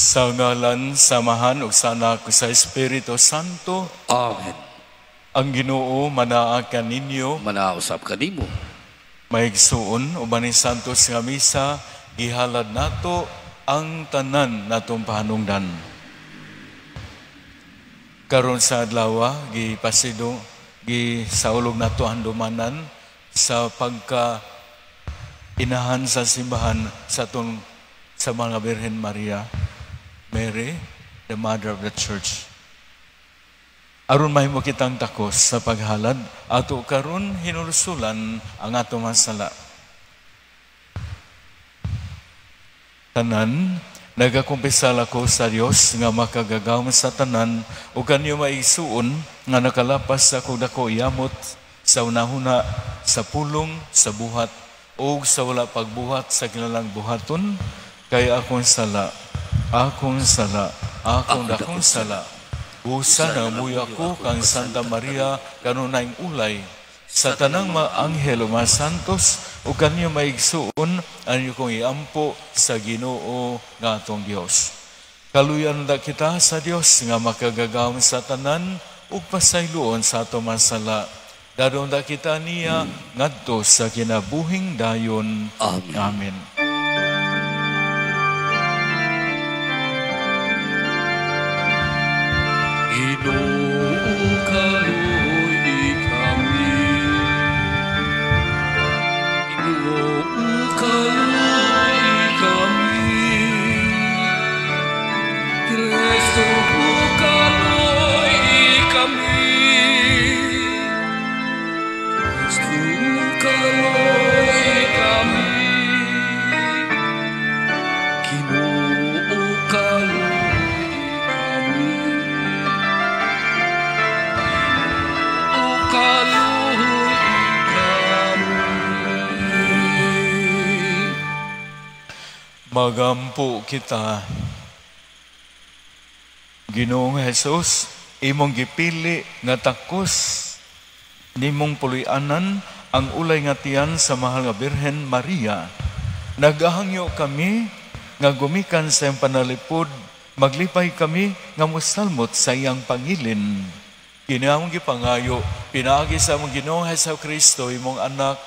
Sa ngalan, sa Amahan ug sa Anak ug sa Espiritu Santo. Amen. Ang Ginoo manaa kaninyo. Manausap kanimo. Maigsuon uban ni Santos nga misa, gihalad nato ang tanan natong pahanungdan. Karon sa adlaw, gipasido, gisaulog nato ang dumanan sa pagka inahan sa simbahan sa atong sa mga Birhen Maria, Mary, the Mother of the Church. Aron mahimo kitang takos sa paghalad, ato karon hinulsulan ang atong mga sala. Tanan, nagakumpisal ako sa Dios nga makagagahom sa tanan ug kanyo maigsuon nga nakalapas sa akong dako yamot sa unahuna, sa pulong, sa buhat ug sa wala pagbuhat sa kinalang buhaton, kay akong sala, akong sala, akong dakong sala. Busa na muya ko kang Santa Maria kanunayng ulay sa tanang mga anghel o mga santos o kanyo maigsuon anyo kong iampo sa Ginoo nga atong Dios. Kaluyan da kita sa Dios nga makagagahom sa tanan ug pasayloon sa atong mga sala. Dadon da kita niya ngadto sa kinabuhing dayon. Amen. Amen. Ginoo, kaluoy kami. Ginoo, kaluoy kami. Kristo, kaluoy kami. Kristo, kaluoy kami. Ginoo, kaluoy kami. Kaluoy kami. Magampo kita. Ginoong Hesus, imong gipili nga takos nimong puloy-anan ang ulay nga tiyan sa mahal nga Birhen Maria. Nagahangyo kami nga gumikan sa iyang panalipod, maglipay kami nga mosalmot sa iyang pangilin. Kini among gipangayo, pinaagi sa among Ginoong Hesus Kristo, imong anak,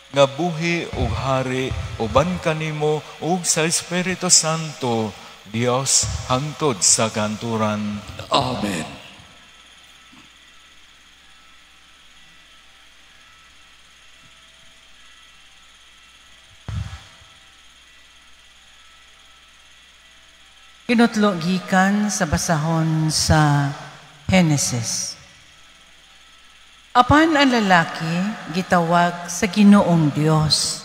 nga buhi ug hari uban kanimo ug sa Espiritu Santo, Dios hangtod sa kanturan. Amen. Kinutlo gikan sa basahon sa Henesis. Apan ang lalaki gitawag sa Ginoong Dios,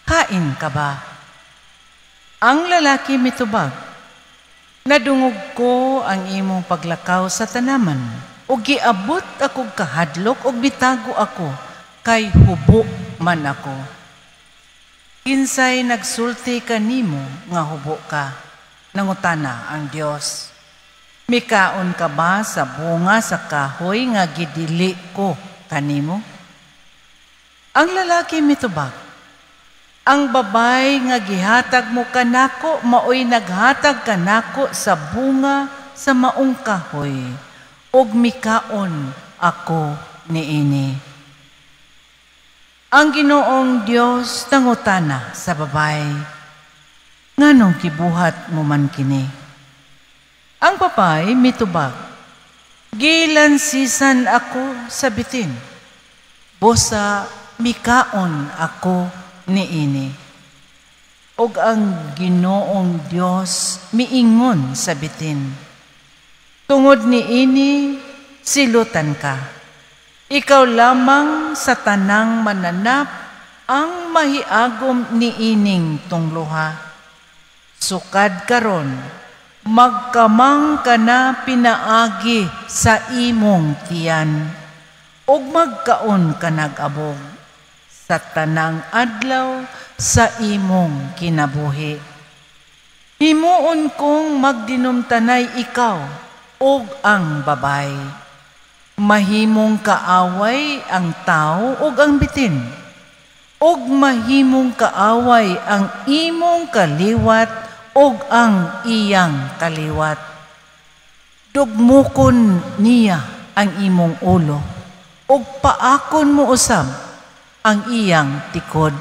"Hain ka ba?" Ang lalaki mitubag, "Nadungog ko ang imong paglakaw sa tanaman, ug giabot akog kahadlok ug bitago ako, kay hubo man ako." "Kinsay nagsulti kanimo nga hubo ka?" nangutana ang Dios. "Mikaon ka ba sa bunga sa kahoy nga gidili ko kanimo?" Ang lalaki mitubag, "Ang babay nga gihatag mo kanako maoy naghatag kanako sa bunga sa maong kahoy, ug mikaon ako niini." Ang Ginoong Dios nangutana sa babay, "Nganong gibuhat mo man kini?" Ang babay mitubag, "Gilansisan ako sa bitin, busa mikaon ako niini." Ug ang Ginoong Dios miingon sa bitin, "Tungod niini silutan ka. Ikaw lamang sa tanang mananap ang mahiagom niining tungluha. Sukad karon, magkamang ka na pinaagi sa imong tiyan, ug magkaon ka nag-abog sa tanang adlaw sa imong kinabuhi. Himuon kong magdinumtanay ikaw ug ang babay. Mahimong kaaway ang tao ug ang bitin, ug mahimong kaaway ang imong kaliwat ug ang iyang kaliwat. Dugmukon niya ang imong ulo ug paakon mo usab ang iyang tikod.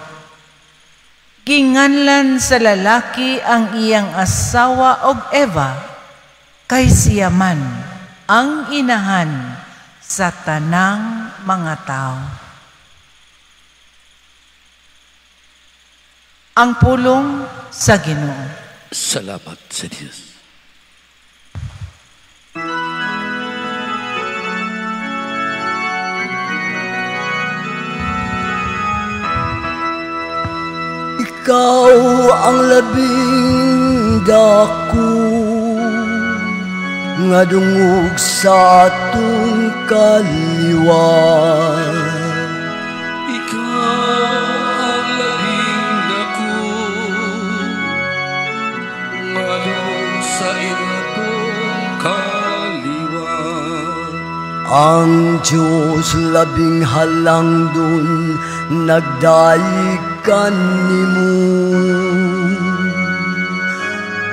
Ginganlan sa lalaki ang iyang asawa og Eva, kay siya man ang inahan sa tanang mga tao. Ang pulong sa Ginoo. Salamat sa Diyos. Ikaw ang labing dako nga dungog sa atong kaliwat. Ikaw ang labing dako nga dungog sa imong kaliwat. Ang Diyos labing halangdon nagdayeg kanimo,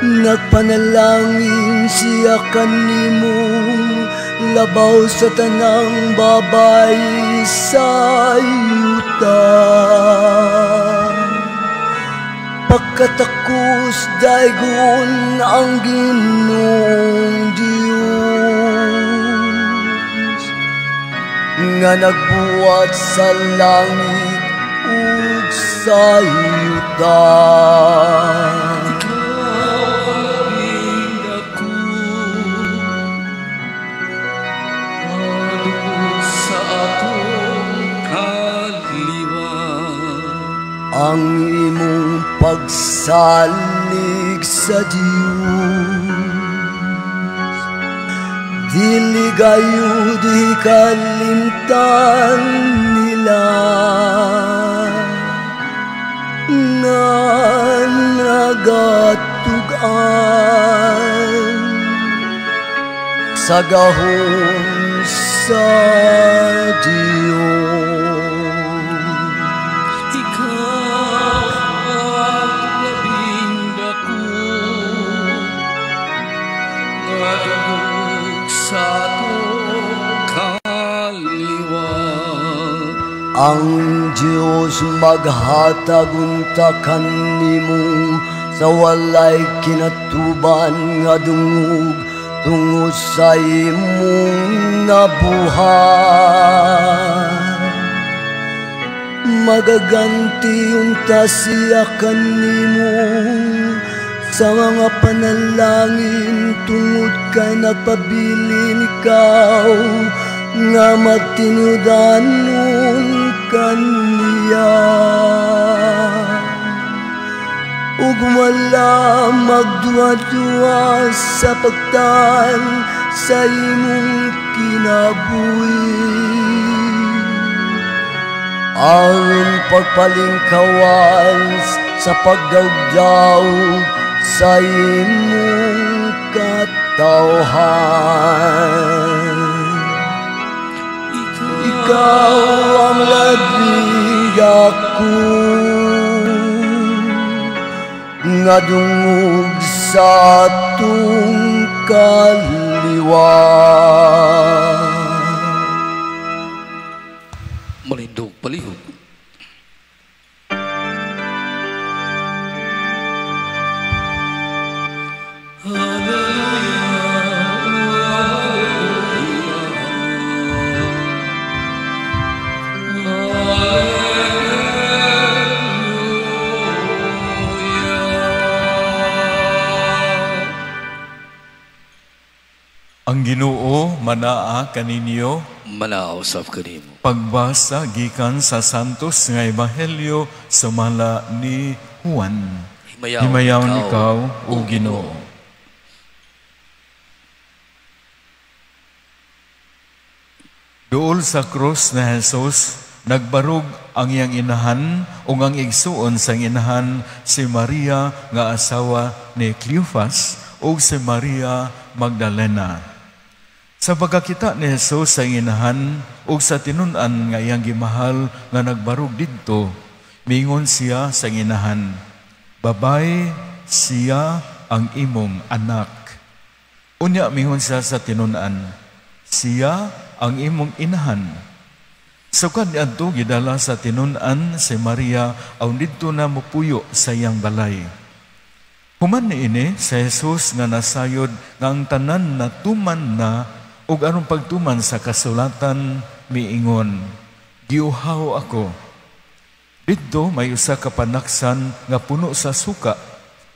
nagpanalangin siya kanimo labaw sa tanang babae sa yuta. Pagkatakos daygon ang Ginoong Diyos nga nagbuhat sa langit ug sa yuta. Ikaw ang labing dako nga dungog sa atong kaliwat. Ang imong pagsalig sa Diyos dili gayud kalimtan nila, nga nagatug-an sa gahom sa Diyos. Ikaw ang labing dako nga dungog sa atong kaliwat. Ang Diyos maghatag unta kanimo sa walay kinatuban nga dungog tungod sa imong nabuhat. Magaganti unta siya kanimo sa mga panalangin tungod kay nagpabilin ikaw nga matinudanon kaniya. Ug wala magduwa-duwa sa pagtan sa imong kinabuhi. Aron pagpalingkawan sa pagdawdaw sa imong katawhan. Ikaw ang labing dako nga dungog sa atong kaliwat. Malindog palihog. Ang Ginoo manaa kaninyo, Manaa usab kanimo. Pagbasa gikan sa Santos nga Ebanghelyo sumala ni Juan. Himayaw ikaw, o Ginoo. Duol sa krus na Jesus, nagbarog ang iyang inahan ug ang igsuon sa inahan si Maria nga asawa ni Cleophas ug si Maria Magdalena. Sa pagkakita ni Jesus sa inahan ug sa tinun-an nga iyang gimahal nga nagbarog didto, mingon siya sa inahan, "Babay, siya ang imong anak. Unya mingon siya sa tinun-an, siya ang imong inahan. Sukad niadto gidala sa tinun-an si Maria aw didto na mupuyo sa iyang balay. Human niini si Jesus nga nasayod nga ang tanan natuman na ug aron pagtuman sa kasulatan miingon, giuhaw ako. Didto may usa ka panaksan nga puno sa suka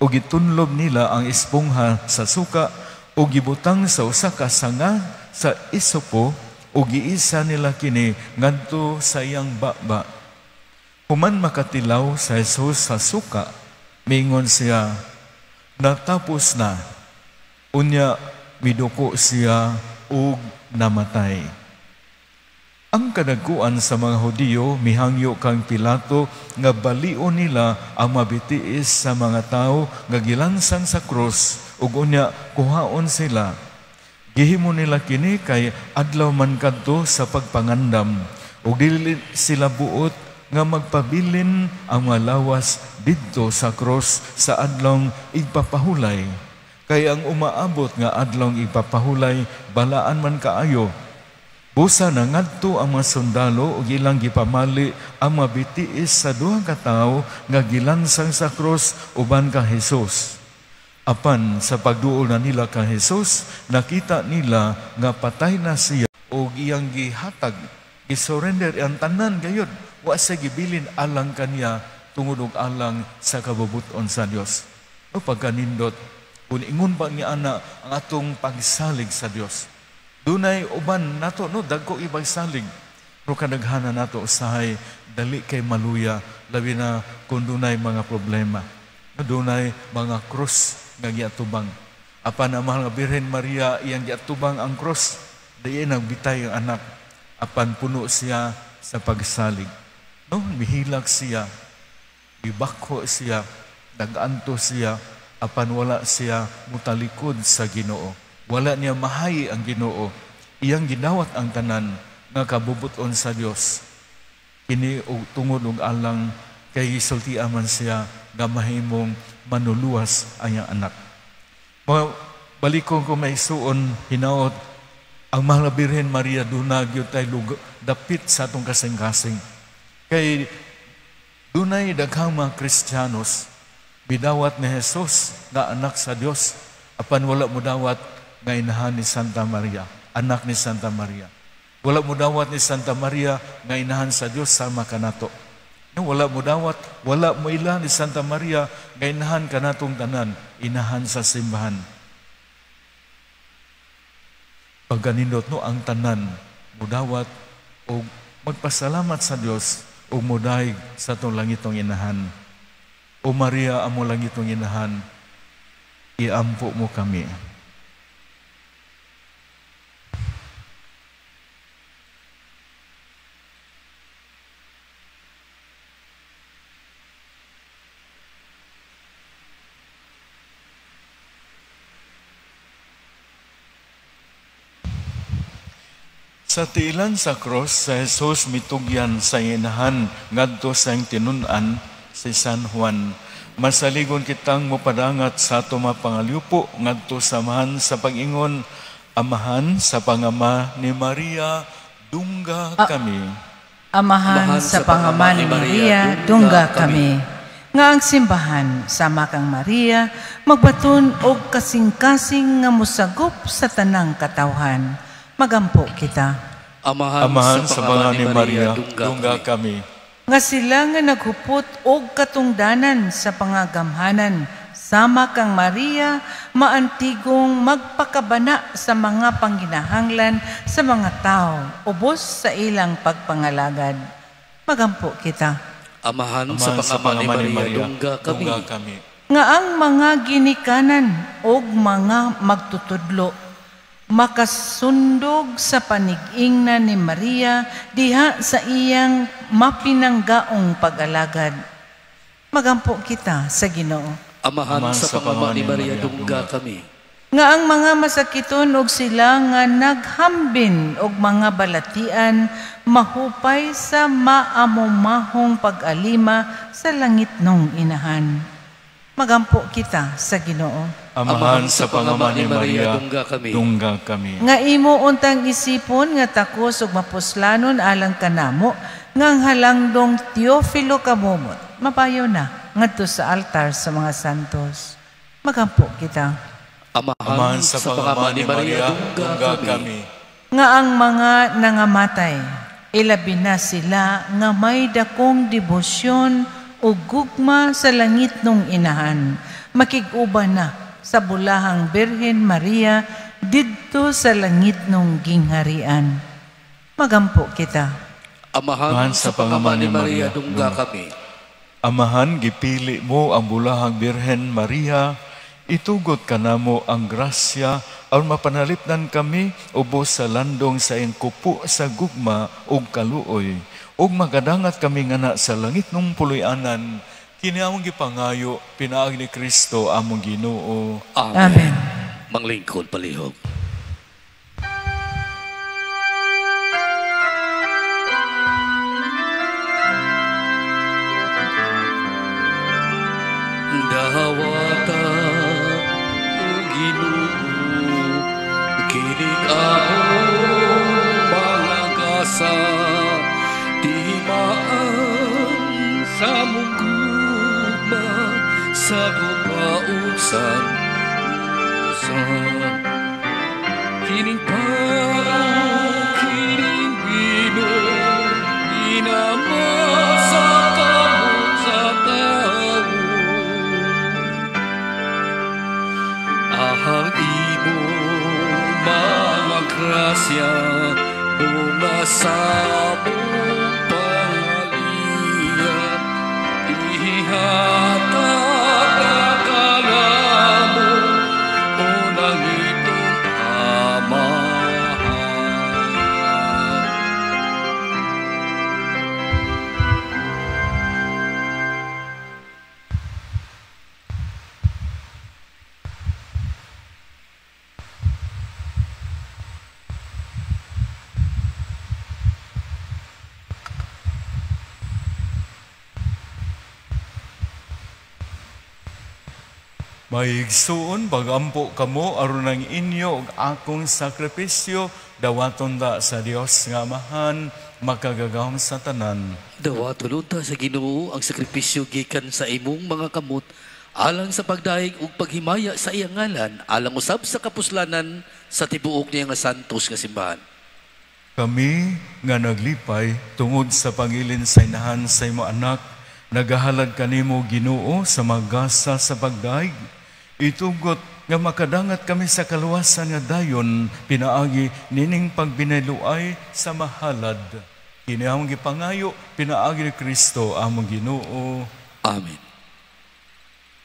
ug gitunlob nila ang espongha sa suka ug gibutang sa usa ka sanga sa isopo ug giisa nila kini ngadto sa iyang baba. Human makatilaw sa Jesus sa suka, miingon siya, natapos na. Unya miduko siya ug namatay. Ang kadagkuan sa mga Hudiyo mihangyo kang Pilato nga balion nila ang mabitiis sa mga tawo nga gilansang sa krus ug unya kuhaon sila. Gihimo nila kini kay adlaw man kadto sa pagpangandam ug dili sila buot nga magpabilin ang mga lawas didto sa krus sa adlong igpapahulay. Kay ang umaabot nga adlong igpapahulay balaan man kaayo. Busa na ngadto ang mga sundalo ug ilang gipamali ang mabitiis sa duha ka tawo nga gilansang sa krus uban ka Hesus. Apan sa pagduol na nila ka Hesus, nakita nila nga patay na siya ug iyang gihatag, gisurrender ang tanan gayud, wa siya gibilin alang kaniya tungod og alang sa kabubut-on sa Dios. O pagkanindot, kun ingon pa niya ana ang atong pagsalig sa Dios. Dunay uban nato no dagko ibagsalig pero kadaghanan nato usahay dali kay maluya, labi na kung dunay mga problema, dunay mga krus nga giatubang. Apan ang mahal nga Birhen Maria iyang giatubang ang krus, diin nagbitay ang anak, apan puno siya sa pagsalig. No, mihilak siya, gibakho siya, naganto siya, apan wala siya mutalikod sa Ginoo. Wala niya mahayi ang Ginoo. Iyang gidawat ang tanan nga kabubuton sa Dios. Kini og tungod og alang kay gisultian man siya nga mahimong manuluwas ang iyang anak. Balikon ko maisuon hinaot ang mahal nga Birhen Maria duna gyud tay dapit sa atong kasing-kasing. Kay dunay daghang mga Kristiyanos bidawat ni Jesus nga anak sa Dios, apan wala modawat nga inahan ni Santa Maria, anak ni Santa Maria. Wala modawat ni Santa Maria nga inahan sa Dios sama kanato. No, wala modawat, wala moila ni Santa Maria nga inahan kanatong tanan, inahan sa simbahan. Pagkanindot no ang tanan modawat og magpasalamat sa Dios ug modayeg sa atong langitong inahan. O Maria, amo langitong inahan, iampo mo kami. Sa tiilan sa cross, sa Jesus mitugyan sa inahan ngadto sa iyang tinun-an si San Juan. Masaligon kitang mopadangat sa ato mapangaliupo ngadto sa amahan sa pag-ingon, Amahan sa pangama ni Maria, dungga kami. Amahan sa pangama ni Maria, dungga kami. Nga ang simbahan sama kang Maria, magbaton og kasing-kasing nga mosagop sa tanang katawhan. Magampo kita. Amahan sa pangama ni Maria, dungga kami. Nga sila nga naghupot og katungdanan sa pangagamhanan, sama kang Maria, maantigong magpakabana sa mga panginahanglan sa mga tao, ubos sa ilang pagpangalagad. Magampo kita. Amahan sa pangama ni Maria, dungga kami. Nga ang mga ginikanan og mga magtutudlo, makasundog sa panigingna ni Maria diha sa iyang mapinanggaong pag-alagad. Magampo kita sa Ginoo. Amahan sa pangama ni Maria, dungga kami. Nga ang mga masakiton og sila nga naghambin og mga balatian mahupay sa maamumahong pag-alima sa langit nong inahan. Magampo kita sa Ginoo. Amahan sa pangama ni Maria, dungga kami. Dungga kami. Nga imo untang isipon nga takos ug mapuslanon alang kanamo nga ang halangdong Teofilo Kamumot mapayo na ngadto sa altar sa mga santos. Magampo kita. Amahan sa pangama ni Maria, dungga kami. Nga ang mga nangamatay, ilabi na sila nga may dakong debosyon o gugma sa langit nung inahan, makig-uban na sa bulahang Birhen Maria didto sa langit nung gingharian. Magampo kita. Amahan sa pangama ni Maria, dungga kami. Amahan, gipili mo ang bulahang Birhen Maria, itugot kanamo ang grasya aron mapanalipdan kami ubos sa landong sa iyang kupo sa gugma ug kaluoy, ug magadangat kami ngana sa langit nung puloy-anan. Kini among gipangayo pinaagi ni Kristo among Ginoo. Amen. Amen. Manglingkod palihog. Dawata o Ginoo, kining among mga gasa, timaan sa mong gugma, sa kupaunsan usa. Kining pao, kining bino, inamasa kamot sa tao. Ahang imong mga grasya, bunga sa mong pangaliya, ihatag na kanamo, o langitong Amahan. Maigsuon, pagampo kamo aron ang inyo ug akong sakripisyo dawaton da sa Dios nga Amahan makagagahom sa tanan. Dawaton unta sa Ginoo ang sakripisyo gikan sa imong mga kamot alang sa pagdayeg ug paghimaya sa iyang ngalan, alang usab sa kapuslanan sa tibuok niya nga santos nga simbahan. Kami nga naglipay tungod sa pangilin sa inahan sa imo anak, nagahalad kanimo Ginoo sa magasa sa pagdaig. Itugot nga makadangat kami sa kaluwasan nga dayon pinaagi nining pagbinaluay sa mahalad. Kini among gipangayo pinaagi ni Kristo among Ginoo. Amen.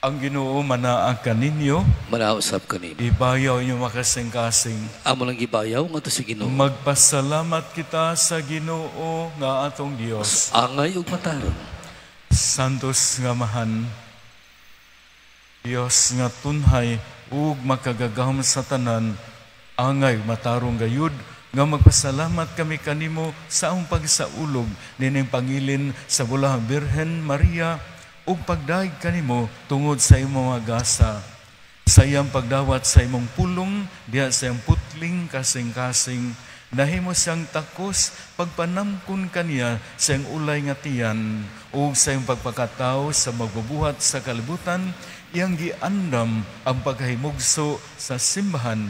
Ang Ginoo manaa kaninyo, Manausap kanimo. Ibayaw inyo makasing-kasing. Amo lang gibayaw ngadto sa Ginoo. Magpasalamat kita sa Ginoo nga atong Dios. Angay ug matarong. Santos nga Amahan, Dios nga tunhay ug makagagahom sa tanan, angay matarong gayud nga magpasalamat kami kanimo sa among pagsaulog nining pangilin sa bulahang Birhen Maria ug pagdaig kanimo tungod sa imong mga gasa. Sa iyang pagdawat sa imong pulong diha sa iyang putling kasing-kasing, nahimo siyang takos pagpanamkon kaniya sa iyang ulay nga tiyan ug sa iyang pagpakatawo sa magbubuhat sa kalibutan, iyang giandam ang pagkahimugso sa simbahan.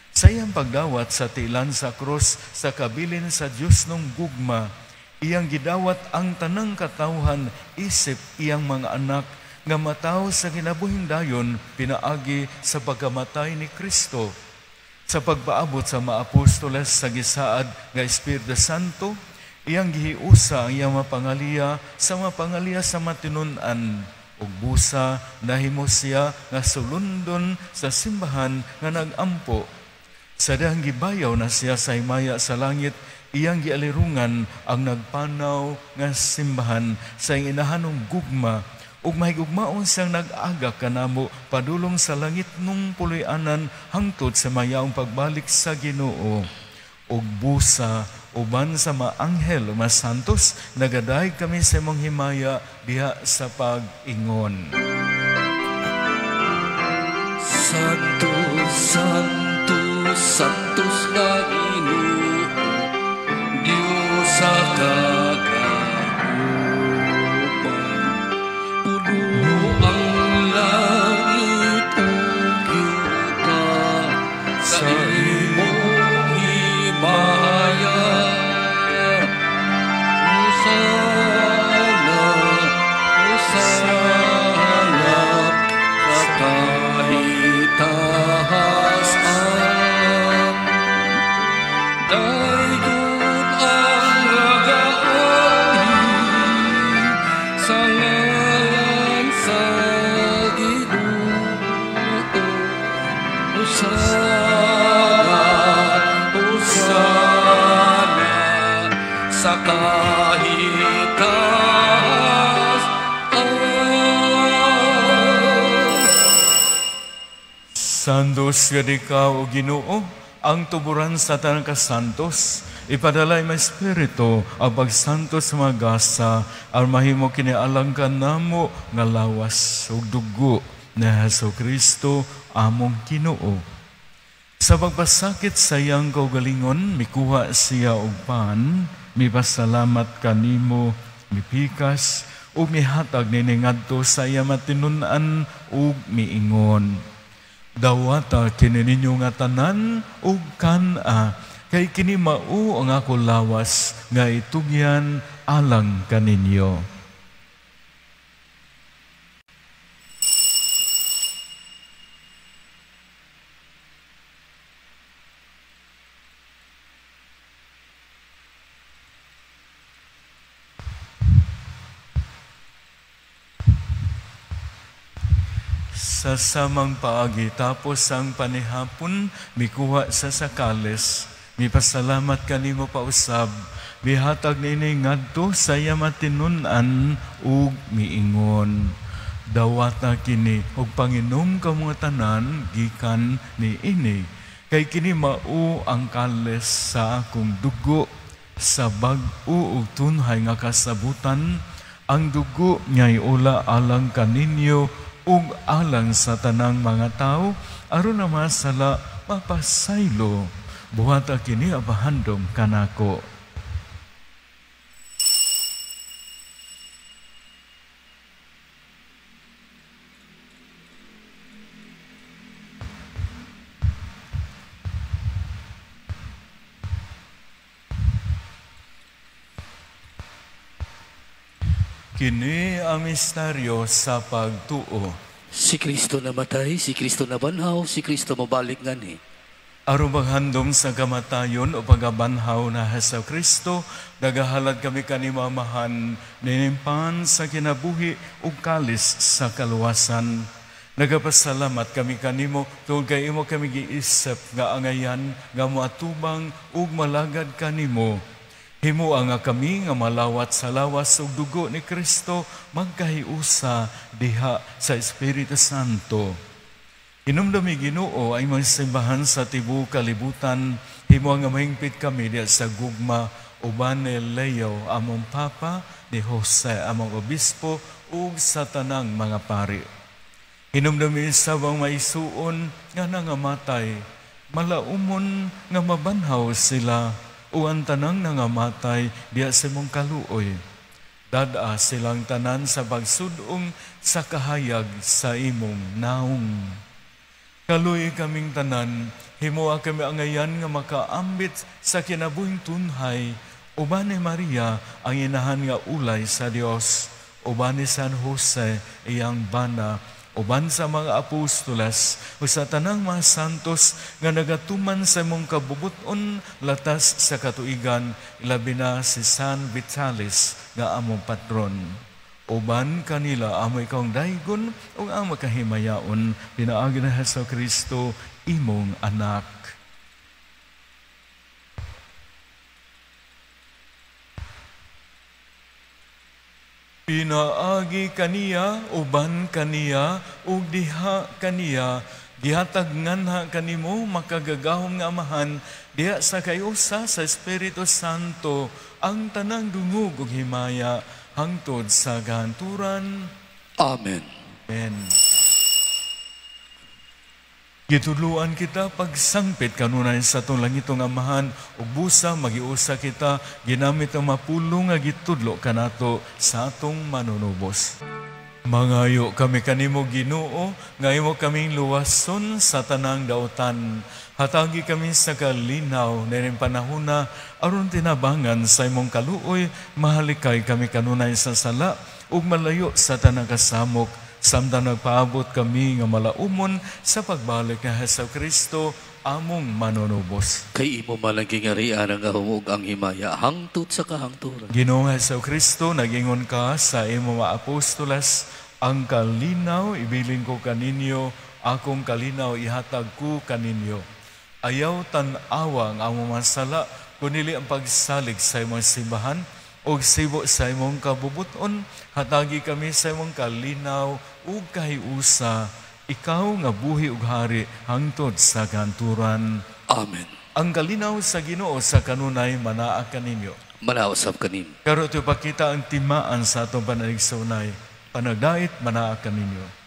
Sa iyang pagdawat sa tilan sa krus sa kabilin sa Dios nung gugma, iyang gidawat ang tanang katawhan isip iyang mga anak nga matawo sa kinabuhing dayon pinaagi sa pagkamatay ni Kristo. Sa pagpaabot sa mga apostoles sa gisaad nga Espiritu Santo, iyang gihiusa ang iyang mapangaliya sa mapangaliya sa matinun-an. Ug busa nahimo siya nga sulundon sa simbahan nga nagampo. Sa dahang gibayaw na siya sa himaya sa langit, iyang gialirungan ang nagpanaw nga simbahan sa iyang inahanong gugma, ug mahigugmaon siyang nag-aga kanamo padulong sa langit nung puloy-anan hangtod sa mayaong pagbalik sa Ginoo. Ug busa uban sa mga anghel o mga santos, nagadayeg kami sa imong himaya diha sa pag-ingon. Santo, Santo, Santos nga Ginoo, Dios sa kagahuman. Puno ang langit ug yuta sa imong himaya. Hosana, Hosana sa kahitahasan. Daygon ang nagaanhi sa ngalan sa Ginoo. Hosana, Hosana sa kahitahasan. Santos nga ikaw, o Ginoo, ang tuburan sa tanang kasantos, ipadalay may espiritu ang pagsantos sa mga gasa, aron mahimo kini alang kanamo nga lawas ug dugo ni Hesus Kristo among Ginoo. Sa pagpasakit sa iyang kaugalingon, mikuha siya og pan, mipasalamat kanimo, mipikas, ug mihatag nini ngadto sa iya matinun-an ug miingon. Dawata kini ninyo nga tanan ug kan-a, kay kini mao ang ako lawas nga itugyan alang kaninyo. Sa samang paagi tapos ang panihapon, mikuha sa sakales, mipasalamat kanimo pausab, mihatag niini ngadto sa iya matinun-an ug miingon. Dawata kini og panginom kamo nga tanan gikan niini, kay kini mao ang kales sa akong dugo sa bag-o ug tunhay nga kasabutan, ang dugo nga iula alang kaninyo ug alang sa tanang mga tao, aron na masala mapasaylo. Buhata kini abahandom kanako. Kini ang misteryo sa pagtuo. Si Kristo namatay, si Kristo nabanhaw, si Kristo mabalik ngani. Aron maghandom sa kamatayon o pagabanhaw na Hesus Kristo, nagahalad kami kanimo Amahan, ninimpan sa kinabuhi ug kalis sa kaluwasan. Nagapasalamat kami kanimo tungod kay imo kami giisip nga angayan nga moatubang ug malagad kanimo. Himua nga kami nga malawat sa lawas ug dugo ni Kristo magkahiusa diha sa Espiritu Santo. Hinumdumi Ginoo ay mga simbahan sa tibuok kalibutan, himua nga mahingpit kami diha sa gugma uban ni Leo among Papa, ni Jose among Obispo ug sa tanang mga pari. Hinumdumi sa bang maisuon nga nangamatay, malaumon nga mabanhaw sila, o ang tanang nangamatay diha sa imong kaluoy. Dad-a silang tanan sa pagsudong sa kahayag sa imong naong. Kaluoy kaming tanan, himua kami angayan nga makaambit sa kinabuhing tunhay, uban ni Maria ang inahan nga ulay sa Dios, uban ni San Jose iyang bana, uban sa mga apostoles o sa tanang mga santos nga nagatuman sa imong kabubuton latas sa katuigan, ilabi na si San Vitalis nga among patron. Uban kanila amo ikaw ang daygon ug ang makahimayaon pinaagi ni Hesus Kristo imong anak. Pinaagi kaniya, uban kaniya, ug diha kaniya, gihatag nganha kanimo makagagahom nga Amahan, diha sa kayusa sa Espiritu Santo, ang tanang dungog ug himaya, hangtod sa kahanturan. Amen. Amen. Gitudloan kita pagsangpit kanunay sa atong langitong Amahan ug busa magiusa kita ginamit ang mapulong nga gitudlo kanato sa atong manunubos. Mangayo kami kanimo Ginoo, nga imo kaming luwason sa tanang dautan. Hatagi kami sa kalinaw nining panahona aron tinabangan sa imong kaluoy, mahalikay kami kanunay sa sala ug malayo sa tanang kasamok. Samtang nagpaabot kami nga malaumon sa pagbalik ni Hesus Kristo among manunubos. Kay imo man ang gingarian ang gahom ug ang himaya hangtod sa kahangturan. Ginoong Hesus Kristo, nagingon ka sa imong mga apostoles, ang kalinaw ibilin ko kaninyo, akong kalinaw ihatag ko kaninyo. Ayaw tan-awa ang among mga sala, kunili ang pagsalig sa imong simbahan, ug sibo sa imong kabubuton, hatagi kami sa imong kalinaw ug kahiusa, ikaw nga buhi ug hari hangtod sa kanturan. Amen. Ang kalinaw sa Ginoo sa kanunay manaa kaninyo. Manaa usab kanimo. Karon ito ipakita ang timaan sa atong pananigsaunay. Panagdait manaa kaninyo.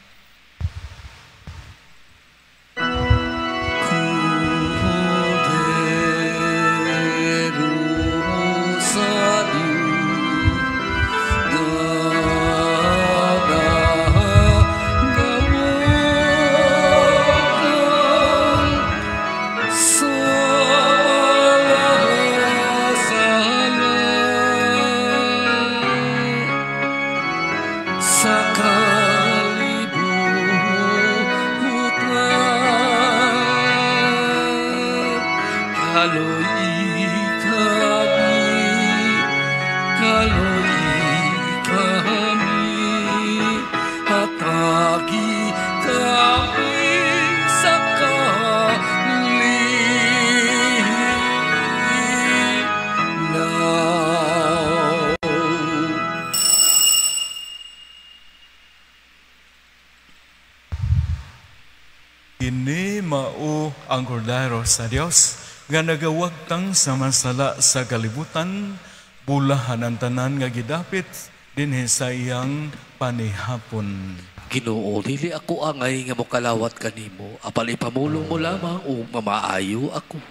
Kini mao ang kordero sa Dios nga nagawagtang sa masala sa kalibutan, bulahan ang tanan nga gidapit dinhi sa iyang panihapon. Ginoo, dili ako angay nga mokalawat kanimo, apan ipamulong mo lamang ug mamaayo ako.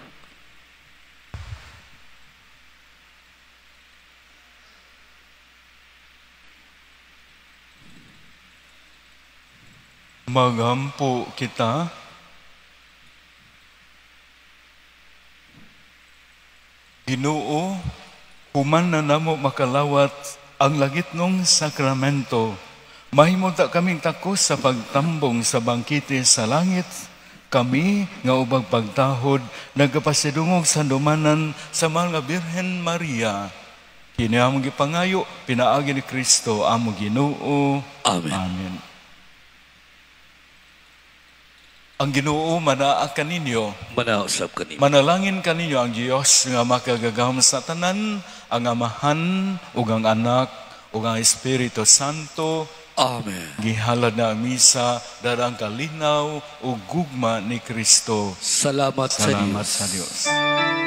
Magampo kita. Ginoo, human na namo makalawat ang langitnong sakramento, mahimo ta kaming takos sa pagtambong sa bangkite sa langit. Kami nga ubang pagtahod nagapasidungog sa dumanan sa mga Birhen Maria. Kini among gipangayo pinaagi ni Kristo among Ginoo. Amen. Amen. Ang Ginoo manaa kaninyo, manaa usab kaninyo. Manalangin kaninyo ang Dios nga makagagahom sa tanan, ang Amahan ug ang Anak ug ang Espiritu Santo. Amen. Gihalad na ang misa dara ang kalinaw ug gugma ni Kristo. Salamat, Salamat sa Dios. Sa Dios.